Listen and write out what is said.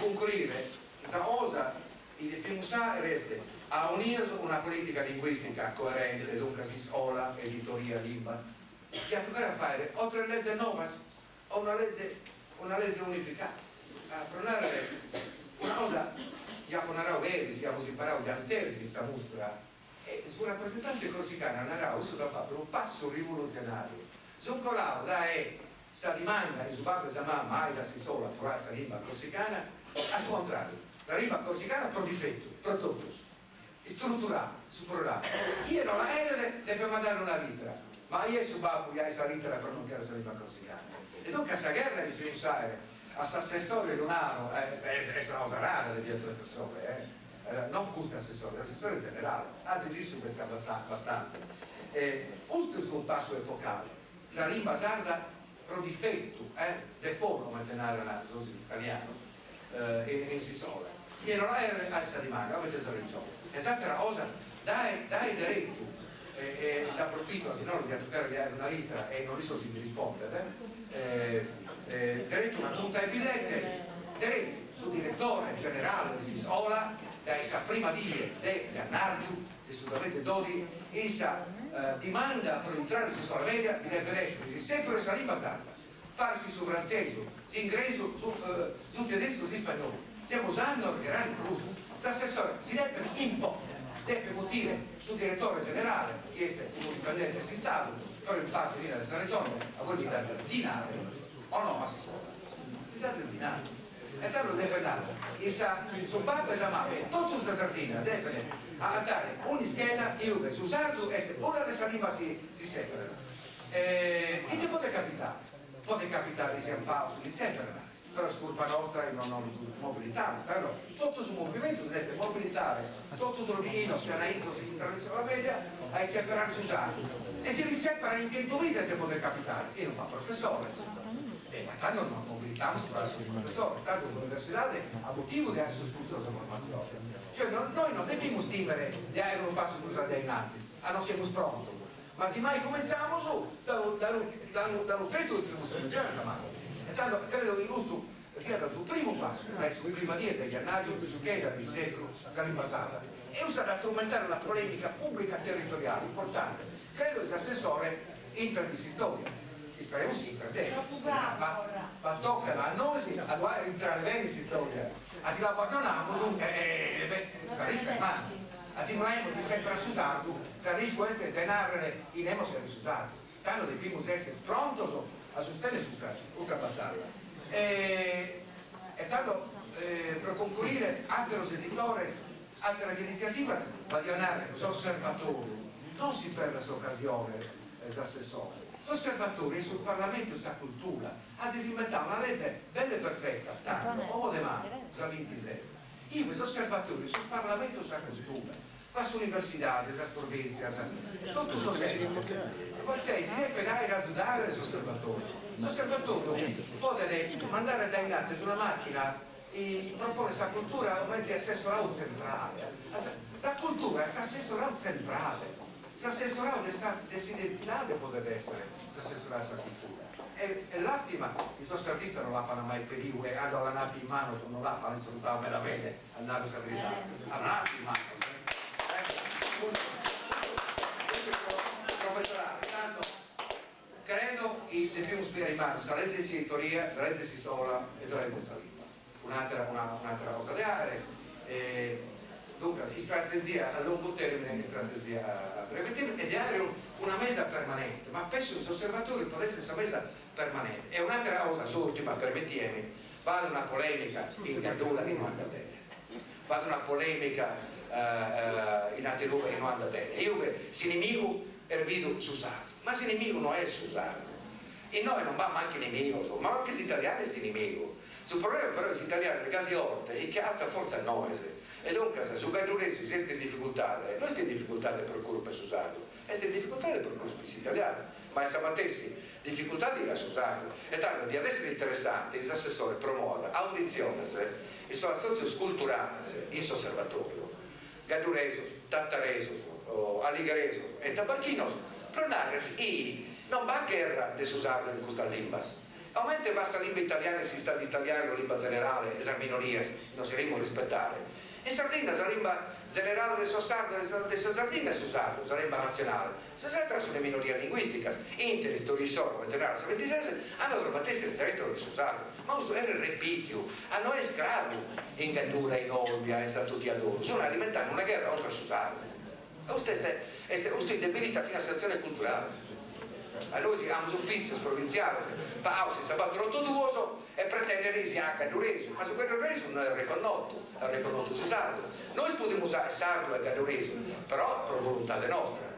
concluire, sa cosa chi depimus fàghere est a aunire una polìtica linguìstica coerente, duncas iscola, editoria, limba, diat tocare a fàghere o tres lezes novas o una leze una leze unificada. Pro nàrrere una cosa chi apo naradu eris, chi amus imparadu gianteris in sa mustra, e su rapresentante corsicanu at naradu, issos ant fatu unu passu rivolutzionàriu, sunt colados dae sa dimanda in su babbu e sa mamma aida s'iscola pro sa limba corsicana a su contrariu, sa limba corsicana pro difetu, pro totus, istruturada su programma, chie no la cheret depet mandare una lìtera, ma chie est su babbu chi aet sa lìtera pro non chèrrere sa limba corsicana? E duncas sa gherra chi devimus àere a s'assessore lu naro, est una cosa rara de bider s'assessore, eh, non custu assessore, s'assessore generale, antis issu b'est bastante, custu est unu passu epocale Sa limba sarda pro difetu, eh, default comente naran sos italianos, in s'iscola. Chie no la cheret aet sa dimanda, comente sa regione. E s'àtera cosa, dae dae deretu, e nd'aprofito, si no diat tocare de àere una lìtera e no l'isco si mi rispondet, deretu una punta 'e billete, deretu su diretore generale de s'iscola dae sa prima die de jannàrgiu de su duamizedòdighi, in sa dimanda pro intrare in s'iscola media bi depet èssere s'issèperu 'e sa limba sarda, paris su frantzesu, s'ingresu, su tedescu, s'ispagnolu. Semus annos gherrande pro custu. S'assessore si depet impònnere, depet mutire su diretore generale, chi est unu dipendente de s'Istadu, però in parte finas de sa Regione, a bois bi dant dinare o no a s'iscola? Bi dant dinare. E tando depet narrer in sa su babbu e sa mama e totu sa Sardinna depet agatare un'ischeda inue su sardu est una de sas limbas chi si sèperat. E ite podet capitare? Podet capitare chi sian pagos chi sèperan, però est curpa nostra chi non nos mobilitamus. Tando totu su movimentu si depet mobilitare, totu sos bighinos chi an izos chi intran in s'iscola media a isseperare su sardu. E si l'isseperan in chentumiza ite podet capitare? Chi non b'at professores. E ma tando nos mobilitamus pro àere sos professores, tando s'universidade at motivu de àere sos cursos de formatzione. Cioè nois non depimus tìmere de àere unu passu prus a dae in antis, a non semus prontos, ma si mai cumentzamus dae unu dae unu tretu depimus cumentzare sa manu. E tando credo chi custu siat su primu passu, dae su prima die de jannàriu s'ischeda de issèperu sa limba sarda e custu at a trumentare una polèmica pùblica territoriale importante, credo chi s'assessore intrat in s'istòria, isperemus chi intret bene, ma ma tocat a nois a lu fagher intrare bene in s'istòria, a si l'abbandonamus e s'arriscu est mannu, a si no amus isseperadu su sardu s'arriscu est de nàrrere chi nemos cheret su sardu, tando depimus esser prontos a sustennere custa custa batalla e e tando pro concluire àteros editores àteras initziativas b'at a nàrrere s'osservatòriu non si perdat s'ocasione s'assessore. S'osservatòriu est su parlamentu 'e sa cultura. Azis imbentadu una leze bella e perfeta, tando, como de manu, sa bintises. Inue s'osservatòriu est su parlamentu 'e sa cultura, cun s'universidade, sas provìntzias, totu sos entes. Vostè si depet àere azudare de s'osservatòriu. S'osservatòriu podet mandare dae innantis una màchina chi proponet sa cultura comente assessoradu tzentrale. Sa cultura est s'assessoradu tzentrale. S'assessoradu de sa de s'identidade podet èssere s'assessoradu a sa cultura. E e làstima chi sos sardistas no l'apan mai pediu e cando l'an àpiu in manos no l'apan isfrutadu meda bene, a narrer sa veridade. L'an àpiu in manos, eh. Custu custu pro pro megiorare. Tando credo chi depimus pigare in manos sa leze 'e s'editoria, sa leze 'e s'iscola e sa leze 'e sa limba. Un'àtera una un'àtera cosa de àere. Duncas, istrategia a longu tèrmine e istrategia a breve tèrmine e de àere una mesa permanente, ma penso chi s'osservatòriu podet èssere sa mesa permanente. E un'àtera cosa, s'ùrtima, permitiemi, b'at una polèmica in Gaddura chi no andat bene, b'at una polèmica in àteru e no andat bene, inue s'inimigu est bidu su sardu, ma s'inimigu no est su sardu, innoe non b'at mancu inimigos, ma mancu s'italianu est inimigu, Su problema però est s'italianu est gasi forte chi che altzat fortza a nois e duncas su gadduresu si est in dificultade no est in dificultade pro curpa 'e su sardu, est in dificultade pro curpa 'e s'italianu, ma est sa matessi dificultade chi at su sardu e tando diat essere interessante chi s'assessore promoat auditziones in sos assòtzios culturales in s'osservatòriu, gadduresos, tataresos, aligheresos e tabarchinos pro narrer chi non b'at gherra de su sardu in custas limbas. Comente b'at sa limba italiana in s'Istadu italianu, limba zenerale, e sas minorias nos cherimus rispettare. In Sardinna sa limba zenerale de sos sardos de sa Sardinna est su sardu, sa limba natzionale. Sas àteras sunt minorias linguìsticas, in territòriu issoro, comente narat sa bintises, ant sos matessi deretos de su sardu. Ma custu est repìtiu, a no est craru in Gaddura, in Olbia, in Santu Tiadoru, sunt alimentende una gherra contra su sardu. Custu est, est, custu indebilitat finas s'atzione culturale. A nois amus ufìtzios provintziales pagados in sa bator-oto-duos e pretendent chi siat gadduresu, ma su gadduresu no est reconnotu, est reconnotu su sardu. Nois podimus aer sardu e gadduresu, però pro voluntade nostra.